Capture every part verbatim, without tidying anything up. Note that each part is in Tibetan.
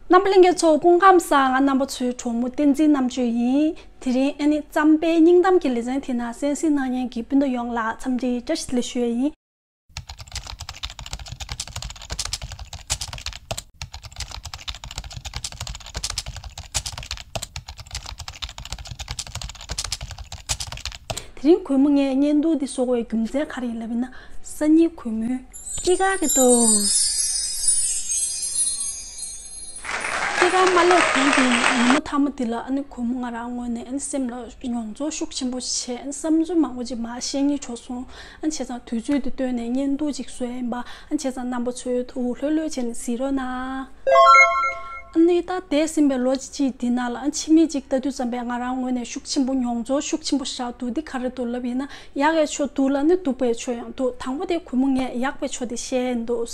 རྣམ་པ་ལྷན་རྒྱས་ཚོ་སྐུ་ཁམས་བཟང་། ང་རྣམ་པ་ཚོའི་གྲོགས་མོ་བསྟན་འཛིན་རྣམ་དཔྱོད་ཡིན། དེ་རིང་ཨ་ནི་རྩམ་པའི་སྙིང་གཏམ་གྱི་ལེ་ཚན་དེ་ནང་གསན་གཟིགས་གནང་མཁན་གྱི་སྤུན་ཟླ་ཡོངས་ལ་འཚམས་འདྲིའི་བཀྲ་ཤིས་བདེ་ལེགས་ཞུ་ཡས་ཡིན། དེ་རིང་གུས་མོ་ངས་བརྙན་ཐུང་འདི་བཟོ་དགོས་པའི་རྒྱུ་མཚན་ག་རེ་ཡིན་ལབ་ཡིན་ན། སང་ཉིན་གུས་མོའི་སྐྱེས་སྐར་རེད་དོ། སྐྱེས་སྐར་མ་སླེབས་གོང་གི་ཉི་མ་མཐའ་མ་འདི་ལ་ཨ་ནི་གུས་མོ་ང་རང་ངོས་ནས་ཨ་ནི་སེམས་ལ་མྱོང་ཚོར་ཤུགས་ཆེན་པོ་བྱས། ཨ་ནི་བསམ་ཚུལ་མང་པོ་ཅིག་མར་བཤད་སྙིང་བྲོ་སོང་། ཨ་ནི་བྱས་ཙང་དུས་ཚོད་འདི་བཏོན་ནས་བརྙན་ཐུང་ཅིག་བཟོས་ཡིན་པ། ཨ་ནི་བྱས་ཙང་རྣམ་པ་ཚོས་ཐུགས་ལྷོད་ལྷོད་བྱས་ནས་གཟིགས་རོགས་གནང་། ཨ་ནི་ད་འདས་ཟིན་པའི་ལོ་གཅིག་འདི་ནང་ལ་ཨ་ནི་ཕྱི་མིག་ཅིག་ལྟ་དུས་ཙམ་པས་ང་རང་ངོས་ནས་ཤུགས་ཆེན་པོ་མྱོང་ཚོར་ཤུགས་ཆེན་པོ་བཞག་འདུག་འདི་ག་རེ་འདུག་ལབ་ཡིན་ན། ཡག་གི་ཕྱོགས་འདུག་ལ་ནི་སྡུག་པའི་ཕྱོགས་ཡང་འདུག་དང་པོ་དེ་གུས་མོ་ངས་ཡག་པའི་ཕྱོགས་དེ་བཤད་ཡིན་འདུག་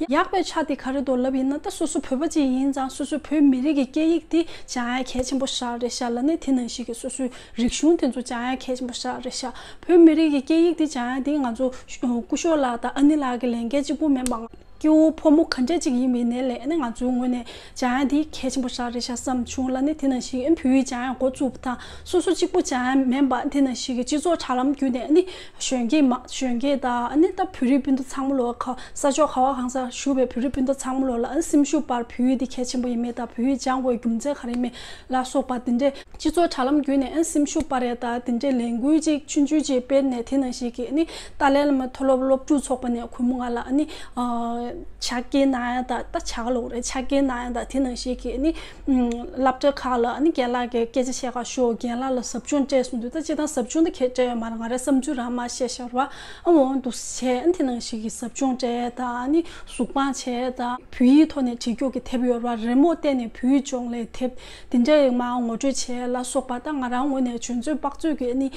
ཡག་པའི་ཆ་དེ་ག་རེ་འདུག་ལབ་ཡིན་ན། ད་སོ་སོ་བོད་པ་ཅིག་ཡིན་ཙང་སོ་སོའི་བོད་མི་རིགས་ཀྱི་སྐད་ཡིག་དེ་སྦྱང་ཡ་གལ་ཆེན་པོ་ཞིག་རེད་ཤག་ལ་ནི། དེ་ནང་བཞིན་གྱི་སོ་སོའི་རིག་གཞུང་དེ་ཚོ་སྦྱང་ཡ་གལ་ཆེན་པོ་ཞིག་རེད་ཤག་བོད་མི་རིགས་ཀྱི་སྐད་ཡིག་དེ་སྦྱང་ཡ་དེ་ང་ཚོ་སྐུ་ཞབས་ལགས་དང་ཨ་ནེ་ལགས་ཀྱི་ལས་འགན་གཅིག་པུ་མིན་པ། སྐྱེ་བོ་ཕོ་མོ་ག་འདྲ་ཅིག་ཡིན་པའི་ནས་ལས་ནི་ང་ཚོའི་ངོས་ནས་སྦྱང་ཡ་འདི་གལ་ཆེན་པོ་ཞིག་རེད་ཤག་བསམ་བྱུང་ལ་ནི། དེ་ནང་བཞིན་བོད་ཡིག་སྦྱང་ཡ་འགོ་བཙུགས་པ་དང་སོ་སོ་གཅིག་པུ་སྦྱང་ཡ་མིན་པ། དེ་ནང་བཞིན་གྱི་སྤྱི་ཚོགས་དྲ་ལམ་བརྒྱུད་ནས་ནི་གཞོན་སྐྱེས་མ་གཞོན་སྐྱེས་དང་ནི་ད་བོད་རིགས་སྤུན་ཟླ་ཚང་མ་ལོ་ཁ་ས་ཕྱོགས་ག་བ་གང་སར་བཞུགས་པའི་བོད་རིགས་སྤུན་ཟླ་ཚང་མ་ལོ་ལ་ཨ་ནི་སེམས་ཤུགས་སྤར། བོད་ཡིག་འདི་གལ་ཆེན་པོ་ཡིན་མིན་དང་བོད་ཡིག་སྦྱང་དགོས་རྒྱུ་མཚན་ག་རེ་ཡིན་མིན་ལ་སོགས་པ་དེ་འདྲའི། སྤྱི་ཚོགས་དྲ་ལམ་བརྒྱུད་ནས་ཨ་ནི་སེམས་ཤུགས་སྤར་ཡ་དང་དེ་འདྲའི་ལས་འགུལ་ཅིག་ཆུང་ཆུང་ཅིག་སྤེལ་ནས། དེ་ནང་བཞིན་གྱི་ཨ་ནི་ཏཱ་ལའི་བླ་མ་མཐོ་སློབ་སློབ་ཕྲུག་ཚོགས་པ་ནས་གུས་མོ་ང་ལ་ཨ་ནི་ཨ་ཕྱག་འཁྱེར་གནང་ཡ་དང་། ད་ཕྱག་ལོག་རེད། ཕྱག་འཁྱེར་གནང་ཡ་དང་། དེ་ནང་བཞིན་གྱི་ཨ་ནི་ཨམ་སློབ་གྲྭ་ཁག་ལ་ཨ་ནི་རྒན་ལགས་ཀྱིས་སྐད་ཆ་བཤད་ག་ཤོག་རྒན་ལགས་ལ་ཟབ་སྦྱོང་སྤྲད་གསུངས་འདུག་ད་སྤྱིར་བཏང་ཟབ་སྦྱོང་དེ་གས་སྤྲད་ཡོད་མ་རེད། ང་རའི་བསམ་ཚུལ་རང་མར་བཤད་བཞག་ར། ཨ་འོང་འདུག་བྱས། ཨ་ནི་དེ་ནང་བཞིན་གྱི་ཟབ་སྦྱོང་སྤྲད་ཡ་དང་། ཨ་ནི་གཟུགས་དཔང་བྱས་དང་། བོད་ཡིག་ཐོག་ནས་བྲིས་རྒྱུགས་ཀྱི་དེབ་ཡོད་ར། རི་མོ་བལྟས་ནས་བོད་ཡིག་སྦྱོང་ལས་དེབ་དེ་འདྲའི་མར་ངོ་སྤྲོད་བྱས་ལ་སོགས་པ། ད་ང་རང་ངོས་ནས་འཇོན་ཚོད་དཔག་ཚོད་ཀྱི་ཨ་ནི་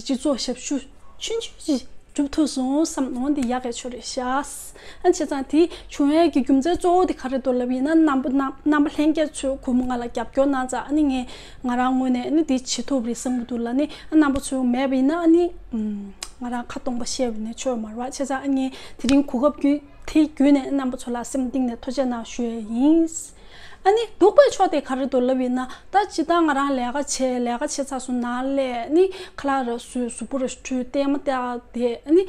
སྤྱི་ཚོགས་ཞབས་ཞུ་ཆུང་ཆུང་ཅིག་སྒྲུབ་ཐུབ་སོང་བསམ། འོང་འདི་ཡག་གི་ཆོ་རེད་ཤག་ཨ་བྱས་ཙང་དེ་བྱུང་ཡས་ཀྱི་རྒྱུ་མཚན་གཙོ་བོ་དེ་ག་རེ་འདུག་ལབ་ཡིན་ན། རྣམ་པ་རྣམ་རྣམ་པ་ལྷན་རྒྱས་ཚོས་གུས་མོ་ང་ལ་རྒྱབ་སྐྱོར་གནང་ཙང་། ཨ་ནི་ངས་ང་རང་ངོས་ནས་ཨ་ནི་འདི་བྱེད་ཐུབ་རེད་བསམ་གྱི་འདུག་ལ་ནི། ཨ་རྣམ་པ་ཚོས་མེད་པ་ཡིན་ན་ཨ་ནི་ཨམ་ང་རང་ཁ་སྟོང་པ་བཤད་པ་ནས་ཆོག་མ་རེད་བ། བྱས་ཙང་ཨ་ངས་དེ་རིང་གོ་སྐབས་བརྒྱུད་དེ་བརྒྱུད་ནས་རྣམ་པ་ཚོ་ལ་སེམས་གཏིང་ནས་ཐུགས་རྗེ་གནང་ཞུ་ཡས་ཡིན། ཨ་ནི་སྡུག་པའི་ཕྱོགས་དེ་ག་རེ་འདུག་ལབ་ཡིན་ན། ད་སྤྱིར་བཏང་ང་རང་ལས་ཀ་བྱས། ལས་ཀ་བྱས་ཚར་སོང་ན་ལས་ནི་ཁ་ལག་ར་བཟོས། གཟུགས་པོ་ར་བཀྲུས། ལྟད་མོ་བལྟས་བསྡད། ཨ་ནི་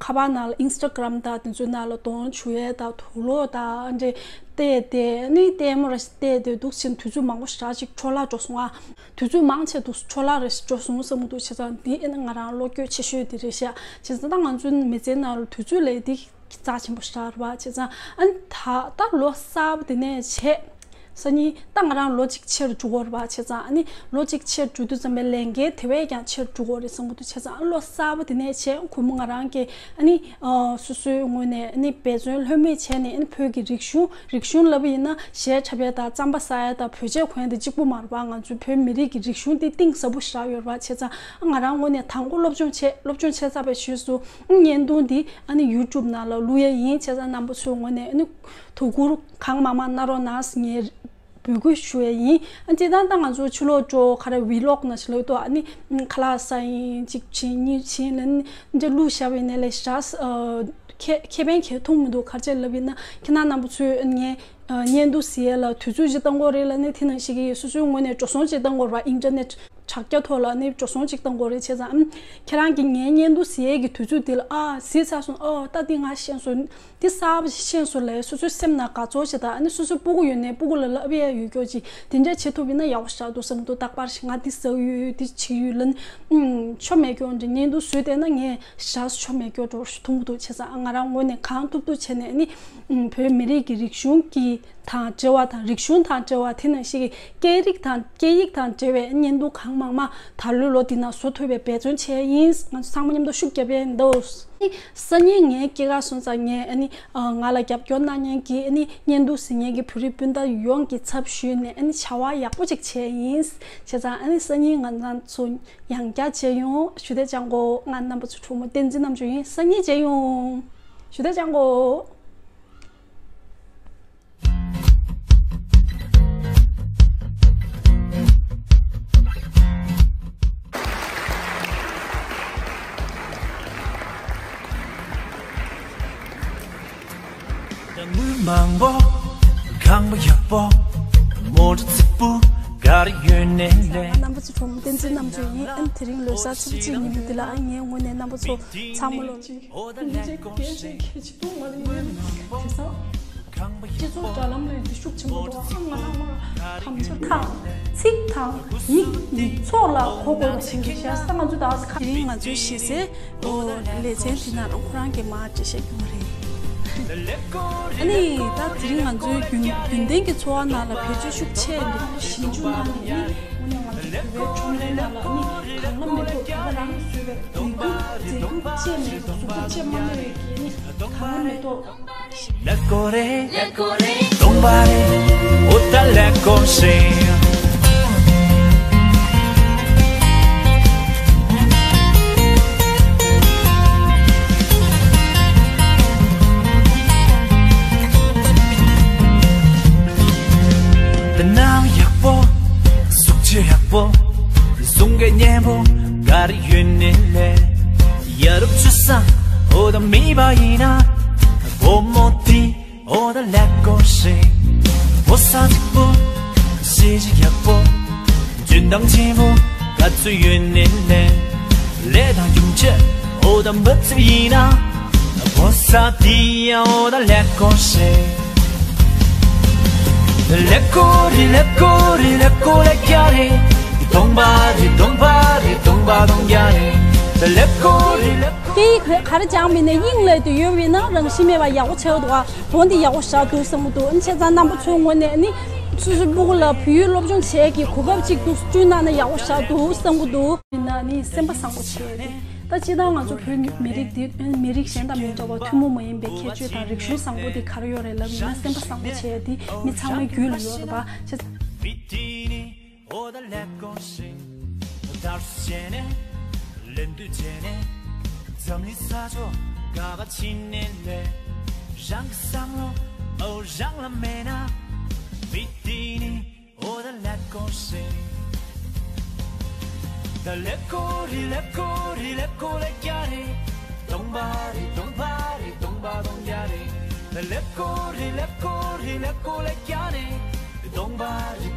ཁ་པར་ནང་ལ་ཨིན་སི་ཊ་གྷ་རམ་དང་དེ་ཚོའི་ནང་ལ་གདོང་བྱུག་ཡས་དང་དུག་ལོག་དང་འདྲ་བལྟས་བསྡད། ཨ་ནི་ལྟད་མོ་ར་བལྟས་བསྡད་འདུག་བྱས་དུས་ཚོད་མང་པོ་ཞེ་དྲག་ཅིག་འཕྲོ་བརླག་འགྲོ་སོང་ཨ། དུས་ཚོད་མང་ཆེ་འདུག་འཕྲོ་བརླག་རེ་འགྲོ་སོང་བསམ་གྱི་འདུག་བྱས་ཙང་འདི་ཨ་ནི་ང་རང་བློ་འགྱོད་ཆེ་ཤོས་འདི་རེད་ཤག་བྱས་ཙང་ད་ང་ཚོའི་མི་ཚེའི་ནང་ལ་དུས་ཚོད་ལས་འདི་རྩ་ཆེན་པོ་ཞེ་དྲག་རེད་བ། བྱས་ཙང་ཨ་ནི་ད་ད་ལོ་གསར་པ་འདི་ནས་བྱས། སང་ཉིན་ད་ང་རང་ལོ་གཅིག་ཆེར་འགྲོ་གི་རེད་བ། བྱས་ཙང་ཨ་ནི་ལོ་གཅིག་ཆེར་འགྲོ་དུས་ཙམ་པའི་ལས་འགན་དེ་བས་ཀྱང་ཆེར་འགྲོ་གི་རེད་བསམ་གྱི་འདུག་བྱས་ཙང་ཨ་ལོ་གསར་པ་འདི་ནས་བྱས། གུས་མོ་ང་རང་གིས་ཨ་ནི་ཨ་སོ་སོའི་ངོས་ནས་ཨ་ནི་འབད་བརྩོན་ལྷོད་མེད་བྱས་ནས། ཨ་ནི་བོད་ཀྱི་རིག་གཞུང་། རིག་གཞུང་ལབ་པ་ཡིན་ན་གཞས་འཁྲབ་ཡ་དང་རྩམ་པ་ཟ་ཡ་དང་བོད་ཆས་གོན་ཡ་དེ་གཅིག་པུ་མ་རེད་བ། ང་ཚོའི་བོད་མི་རིགས་ཀྱི་རིག་གཞུང་དེ་གཏིང་ཟབ་པོ་ཞེ་དྲག་ཡོད་རེད་བ། བྱས་ཙང་ཨ་ང་རང་ངོས་ནས་དང་པོ་སློབ་སྦྱོང་བྱས། སློབ་སྦྱོང་བྱས་ཚར་བའི་རྗེས་སུ་ཨ་བརྙན་ཐུང་འདི་ཨ་ནི་ཡུ་ཊུབ་ནང་ལ་བླུག་ཡ་ཡིན། བྱས་ཙང་རྣམ་པ་ཚོའི་ངོས་ནས་ཨ་ནི་དོ་ཁུར་གང་མང་མང་གནང་རོགས་གནང་ངས་འབོད་སྐུལ་ཞུ་ཡ་ཡིན། ཨ་སྤྱིར་བཏང་ད་ང་ཚོ་ཕྱི་ལོགས་འགྲོ་ག་རེ་ཝི་ལོག་ནང་བཞིན་ལབ་འདུག་ཨ་ནི་ཁ་ལག་ཟ་ཡིན་གཅིག་བྱིན་གཉིས་བྱིན་ལབ་ནི་འདྲ་བླུགས་བཞག་པ་ཡིན་ནའི་ལས་ཞེ་དྲག་ཨ་ཁེ་ཁེ་ཕན་གང་ཡང་མཐོང་མི་འདུག་ག་རེ་བྱས་ལབ་ཡིན་ན། ཁྱེད་རྣམ་པ་ཚོས་ངའི་ཨ་བརྙན་ཐུང་གཟིགས་ཡས་ལ་དུས་ཚོད་ཅིག་བཏང་དགོས་རེད་ལ་ནི། དེ་ནང་བཞིན་གྱི་སོ་སོའི་ངོས་ནས་འགྲོ་སོང་ཅིག་བཏང་དགོས་རེད་བ། ཨིན་ཊར་ནེཊ་དྲ་རྒྱ་ཐོག་ལ་ནི་འགྲོ་སོང་ཅིག་བཏང་དགོས་རེད། བྱས་ཙང་ཨམ་ཁྱེད་རང་གིས་ངའི་བརྙན་ཐུང་གཟིགས་ཡས་ཀྱི་དུས་ཚོད་འདི་ལ་ཨ་གཟིགས་ཚར་སོང་། ཨོ་ད་འདི་ང་ཤེས་སོང་། འདི་གསར་པ་ཞིག་ཤེས་སོང་ལབ། སོ་སོའི་སེམས་ནང་དགའ་ཚོར་ཞིག་དང་། ཨ་ནི་སོ་སོའི་སྤུ་གུ་ཡོད་ནའི་སྤུ་གུ་ལ་ལབ་ཡ་ཡོད་སྐྱོ་ཅིག་དེ་འདྲ་བྱེད་ཐུབ་ཡིན་ན་ཡག་པོ་ཞེ་དྲག་འདུག་བསམ་གྱི་འདུག་རྟག་པར་ཞིག་ང་འདི་ཟ་གི་ཡོད། འདི་བྱེད་ཀྱི་ཡོད་ལབ་ནི། ཨུམ་ཆོ་མེད་སྐྱོ་འདྲ་བརྙན་ཐུང་བཟོས་བསྡད་ན་ངས་ཞེ་དྲག་ཆོ་མེད་སྐྱོ་འགྲོ་མཐོང་གི་འདུག་བྱས་ཙང་ང་རང་ངོས་ནས་གང་ཐུབ་ཐུབ་བྱས་ནས་ཨ་ནི་ཨུམ་བོད་མི་རིགས་ཀྱི་རིག་གཞུང་གི་དང་འབྲེལ་བ་དང་། རིག་གཞུང་དང་འབྲེལ་བ། དེ་ནང་བཞིན་གྱི་སྐད་རིགས་དང་སྐད་ཡིག་དང་འབྲེལ་བའི་བརྙན་ཐུང་གང་མང་མང་ད་ལོའི་ལོ་འདི་ནང་བཟོ་ཐུབ་པའི་འབད་བརྩོན་བྱས་ཡིན། ང་ཚོ་ཚང་མ་མཉམ་དུ་ཤུགས་རྒྱབ་ཡས་འདུག་སང་ཉིན་ངའི་སྐྱེས་སྐར་སོང་ཙང་ངས་ཨ་ནི་ང་ལ་རྒྱབ་སྐྱོར་གནང་མཁན་གྱི་ཨ་ནི་བརྙན་ཐུང་གཟིགས་མཁན་གྱི་བོད་རིགས་སྤུན་ཟླ་ཡོངས་ཀྱི་ཚབ་ཞུས་ནས་ཨ་ནི་བྱ་བ་ཡག་པོ་ཅིག་བྱས་ཡིན། བྱས་ཙང་ཨ་ནི་སང་ཉིན་ང་རང་ཚོ་ཡང་བསྐྱར་མཇལ་ཡོང་། ཞུ་དེ་ཅང་གོ་ང་རྣམ་པ་ཚོ་གྲོགས་མོ་བསྟན་འཛིན་རྣམ་དཔྱོད་ཡིན། སང་ཉིན་མཇལ་ཡོང་། ཞུ་དེ་ཅང་གོ། དངུལ་མང་པོ། ཁང་པ་ཡག་པོ། མོ་ཏི་ཚིག་པོ་གར་ཡོད་ནས་ལས། རྣམ་པ་ཚོ། ཁྲོམ་བསྟན་འཛིན་རྣམ་དཔྱོད་ཡིན། ཨ་ནི་དེ་རིང་ལོ་གསར་ཚེས་པ་གཅིག་ཉིན་མོ་འདི་ལ། ཨ། ངའི་ངོས་ནས་རྣམ་པ་ཚོ་ཚང་མ་ལ། སྤྱི་ཚོགས་དྲ་ལམ་ལ་འདི་ཤུགས་ཆེན་པོ་འདུག་ཨ། ང་རང་ང་རང་དམ་བཅའ་དང་ཚིག་དང་ཡིག་ཡིག་ཚོགས་ལ་གོ་དགོས་པ་ཞིག་རེད་ཤག་ས། ང་ཚོ་ད་ག་དེ་རིང་ང་ཚོའི་གཞི་རྩའི་ཨོ་ལེ་ཚན་དེ་ནང་ལ་ཁོ་རང་གིས་མར་འགྲེལ་བཤད་སྐྱོན་རེད། ཨ་ནི་ད་དེ་རིང་ང་ཚོའི་རྒྱུན་རྒྱུན་ལྡན་གྱི་འཚོ་བ་ནང་ལ་བེད་སྤྱོད་ཤུགས་ཆེ་འདུག་ཞིབ་འཇུག་གནང་ནས་ནི། དངོས་གནས་ང་ཚོ་བོད་པའི་ཁྲོམ་རའི་ནང་ལ་ནི་དང་བླངས་མེ་ཏོག་བོད་པ་རང་གིས་བཟོས་པའི་འདོད་རྒྱུ་རྫས་འགྱུར་བཅས་མེད་པ། གཟུགས་པོ་བཅས་མ་གནོད་པའི་གི་ནི་དང་བླངས་མེ་ཏོག་འོ་ད་ལེགས་པོ་ཞེ་ཅིག་ཡག་པོ། འཇོན་ཐང་ཆེན་པོ་ག་ཚོད་ཡོད་ནས་ལས། ལས་དང་ཡོང་ཆེད་འོ་ད་མི་ཚོད་ཡིན་ན། ཕོ་ས་དེ་ཡང་འོ་ད་ལེགས་པོ་ཞེ། ལེགས་པོ་རེད། ལེགས་པོ་རེད། ལེགས་པོ་ལེགས་རྒྱ་རེད། གདོང་པ་རེད། གདོང་པ་རེད། གདོང་པ་གདོང་རྒྱ་རེད། ལེགས་པོ་རེད། ལེགས་པོ། དེ་ག་རེ་སྦྱངས་མིན་ནས་དབྱིངས་ལས་དུ་ཡོད་པས་ན་རང་བཞིན་མེད་པ་ཡག་པོ་ཆགས་འདུག་ཨ། འོ་འདི་ཡག་པོ་ཞེ་དྲག་འདུག་བསམ་གྱི་འདུག་ཨ་ནི་བྱས་ཙང་རྣམ་པ་ཚོའི་ངོས་ནས་ནི་སོ་སོའི་སྤུ་གུ་ལ་བོད་ཡིག་སློབ་སྦྱོང་བྱེད་ཀྱི་གོ་སྐབས་ཅིག་འདུག་བསྐྲུན་གནང་ན་ཡག་པོ་ཞེ་དྲག་འདུག་བསམ་གྱི་འདུག་ཡིན་ན་ནི་སེམས་པ་བཟང་པོ་བྱས་ཏེ། ད་སྤྱིར་བཏང་ང་ཚོ་བོད་མི་རིགས་འདི་མི་རིགས་གཞན་དང་མི་འདྲ་བ་ཐུན་མོང་མ་ཡིན་པའི་ཁྱད་ཆོས་དང་རིག་གཞུང་བཟང་པོ་དེ་ག་རེ་ཡོད་རེད་ལབ་ཡིན་ན་སེམས་པ་བཟང་པོ་བྱས་ཏེ་མི་ཚང་མའི་རྒྱུད་ལ་ཡོད་རེད་པ། བྱས། འོ་ད་ལེགས་པོ་ཞེ། དར་སུ་བྱས་ནས། ལེན་དུ་བྱས་ནས། འཛམ་གླིང་ས་ཕྱོགས་ག་པར་ཕྱིན་ནས་ལས། རང་གི་བསམ་བློ་འོ་རང་ལ་མེད་ན། མི་དེ་ནི་འོ་ད་ལེགས་པོ་ཞེ། ད་ལེགས་པོ་རེད། ལེགས་པོ་རེད། ལེགས་པོ་ལེགས་རྒྱ་རེད། གདོང་པ་རེད། གདོང་པ་རེད། གདོང་པ་གདོང་རྒྱ་རེད། ད་ལེགས་པོ་རེད། ལེགས་པོ་རེད། ལེགས་པོ་ལེགས་རྒྱ་རེད། གདོང་པ་རེད།